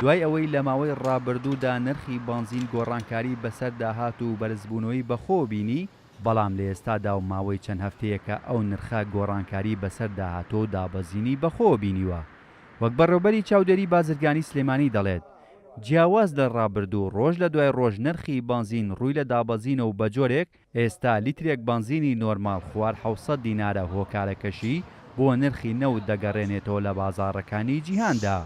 دوای ئەوەی لە ماوەی ڕابردوودا نرخی بەنزین گۆڕانکاری بەسەردا هات و بەرزبوونەوەی بەخۆوە بینی، بەڵام لە ئێستادا و ماوەی چەند هەفتەیەکە ئەو نرخە گۆڕانکاری بەسەردا هاتووە و دابەزینی بەخۆوە بینیوە. وەک بەڕێوبەری چاودێری بازرگانی سلێمانی دەڵێت، جیاواز لە ڕابردوو ڕۆژ لە دوای ڕۆژ نرخی بەنزین ڕووی لە دابەزینە و بەجۆرێک ئێستا لیترێک بەنزینی نۆرماڵ خوار 700 دینارە هۆکارەکەشی بۆ نرخی نەوت دەگەڕێنێتەوە لە بازاڕەکانی جیهاندا.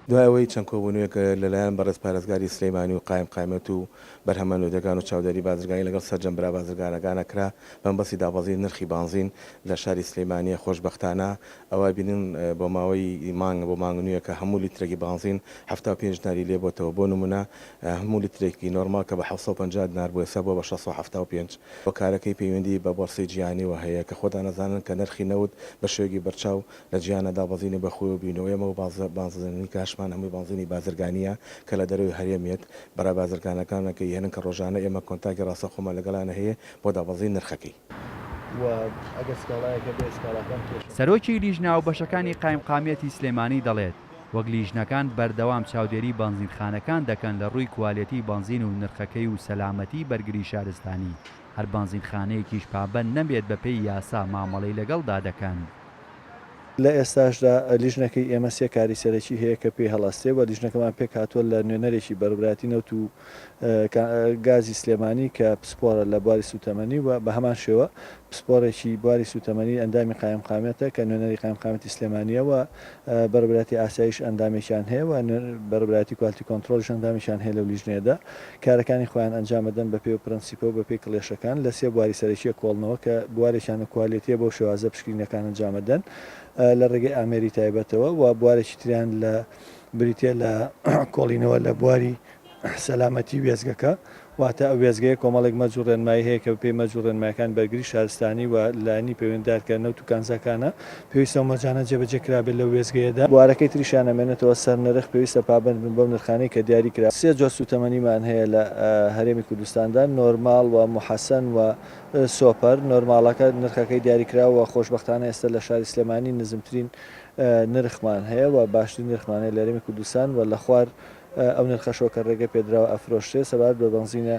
دوای ئەوەی چەند کۆبوونەوەیەک لەلایەن بەڕێز پارێزگاری سلیمانی و قایمقامیەت و بەرهەمە نەوتیەکان و چاودێری بازرگانی لەگەڵ سەرجەم برا بازرگانەکانا کرا بەمەبەستی دابەزینی نرخی بانزین لە شاری سلیمانیە خۆشبەختانە ئەوە بینن بۆ ماوەی مانگ بۆ مانگ نوێکە هەموو لیترێکی بانزین 75 دیناری لێ بۆتەوە بۆ نمونە هەموو لیترێکی نۆرماڵ کە بە 750 دینار بوو ئێستا بووە بە 675 هۆکارەکەی پەیوەندی بە بۆرسەی جیهانیەوە هەیە کە خۆتان ئەزانن کە نرخی نەوت بە شێوەیەکی بەرچاو لە جیهانا دابەزینی بە خۆیەوە بینیوە ئێمە و بانزینی کاشمان هەمووی بانزینی بازرگانیە کە لە دەرەوەی هەرێم یەت برا بازرگانەکانە کە یهنن کە ڕۆژانە ئێمە کۆنتاکی ڕاستەخۆمان لەگەڵیانە هەیە بۆ دابەزینی نرخەکەی. سەرۆکی لیژنە هاوبەشەکانی قایمقامیەتی سلێمانی دەڵێت، وەک لیژنەکان بەردەوام چاودێری بەنزینخانەکان دەکەن لە ڕووی کوالێتی بەنزین و نرخەکەی و سەلامەتی بەرگری شارستانی، هەر بەنزینخانەیەکیش پابەند نەبێت بەپێی یاسا مامەڵەی لەگەڵدا دەکەن. لە ئێستاشدا لیژنەکەی ئێمە سێ کاری سەرەکی هەیە کە پێی هەڵئەستێ و لیژنەکەمان پێکهاتووە لە نوێنەرێکی بەڕێوەبەرایەتی نەوت و گازی سلێمانی کە پسپۆرە لە بواری سووتەمەنی و بە هەمان شێوە پسپۆرێکی بواری سووتەمەنی ئەندامی قایمقامیەتە کە نوێنەری قایمقامیەتی سلێمانییە و بەڕێوەبەرایەتی ئاسایش ئەندامێکیان هەیە و بەڕێوەبەرایەتی quality control یش ئەندامێکیان هەیە لەو لیژنەیەدا کارەکانی خۆیان ئەنجام ئەدەن بەپێی ئەو پرەنسیپە و بەپێی کڵێشەکان لە سێ بواری سەرەکیە کۆڵنەوە کە بوارێکیان لە کوالێتیە بەو شێوازە پشکنینەکان ئەنجام ئەدەن لە ڕێگەی ئامێری تایبەتەوە و بوارێکی تریان لە بریتیە لە کۆڵینەوە لە بواری سەلامەتی وێستگەکە، واتە ئەو وێستگەیە کۆمەڵێک مەرج و ڕێنمایی هەیە کە بەپێی مەرج و ڕێنمایەکانی بەرگری شارستانی و لایەنی پەیوەندیدار کە نەوت و کانزاکانە پێویستە ئەو مەرجانە جێبەجێ کرابێت لەو وێستگەیەدا. بوارەکەی تریشیان ئەمێنێتەوە سەر نرخ، پێویستە پابەند بن بەو نرخانەی کە دیاری کرا. سێ جۆر سووتەمەنیمان هەیە لە هەرێمی کوردستاندا، نۆرماڵ و موحەسەن و سۆپەر، نۆرماڵەکە نرخەکەی دیاری کراوە و خۆشبەختانە ئێستا لە شاری سلێمانی نزمترین نرخمان هەیە و باشترین نرخمان هەیە لە هەرێمی کوردستان و لە خوار ئەو نرخەشەوە کە ڕێگە پێدراوە ئەفرۆشرێت، سەبارەت بە بەنزینە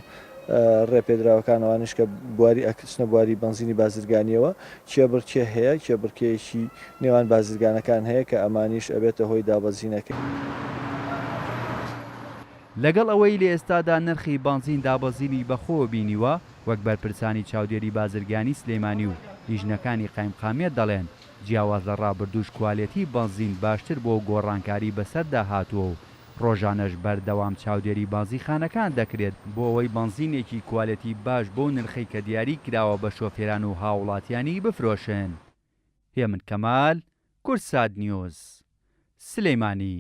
ڕێپێدراوەکان ئەوانەش کە بواری ئەچنە بواری بەنزینی بازرگانیەوە کێبڕکێ هەیە، کێبڕکێیەکی نێوان بازرگانەکان هەیە کە ئەمانیش ئەبێتە هۆی دابەزینەکەی. لەگەڵ ئەوەی لە ئێستادا نرخی بەنزین دابەزینی بەخۆوە بینیوە، وەک بەرپرسانی چاودێری بازرگانی سلێمانی و لیژنەکانی قایمقامیەت دەڵێن، جیاواز لە ڕابردووش کوالێتی بەنزین باشتر بووە و گۆڕانکاری بەسەردا هاتووە و ڕۆژانەش بەردەوام چاودێری بەنزیخانەکان دەکرێت بۆ ئەوەی بەنزینێکی کوالێتی باش بەو نرخەی کە دیاری کراوە بە شۆفێران و هاووڵاتیانی بفرۆشن. هێمن کەمال، کوردسات نیوز، سلیمانی.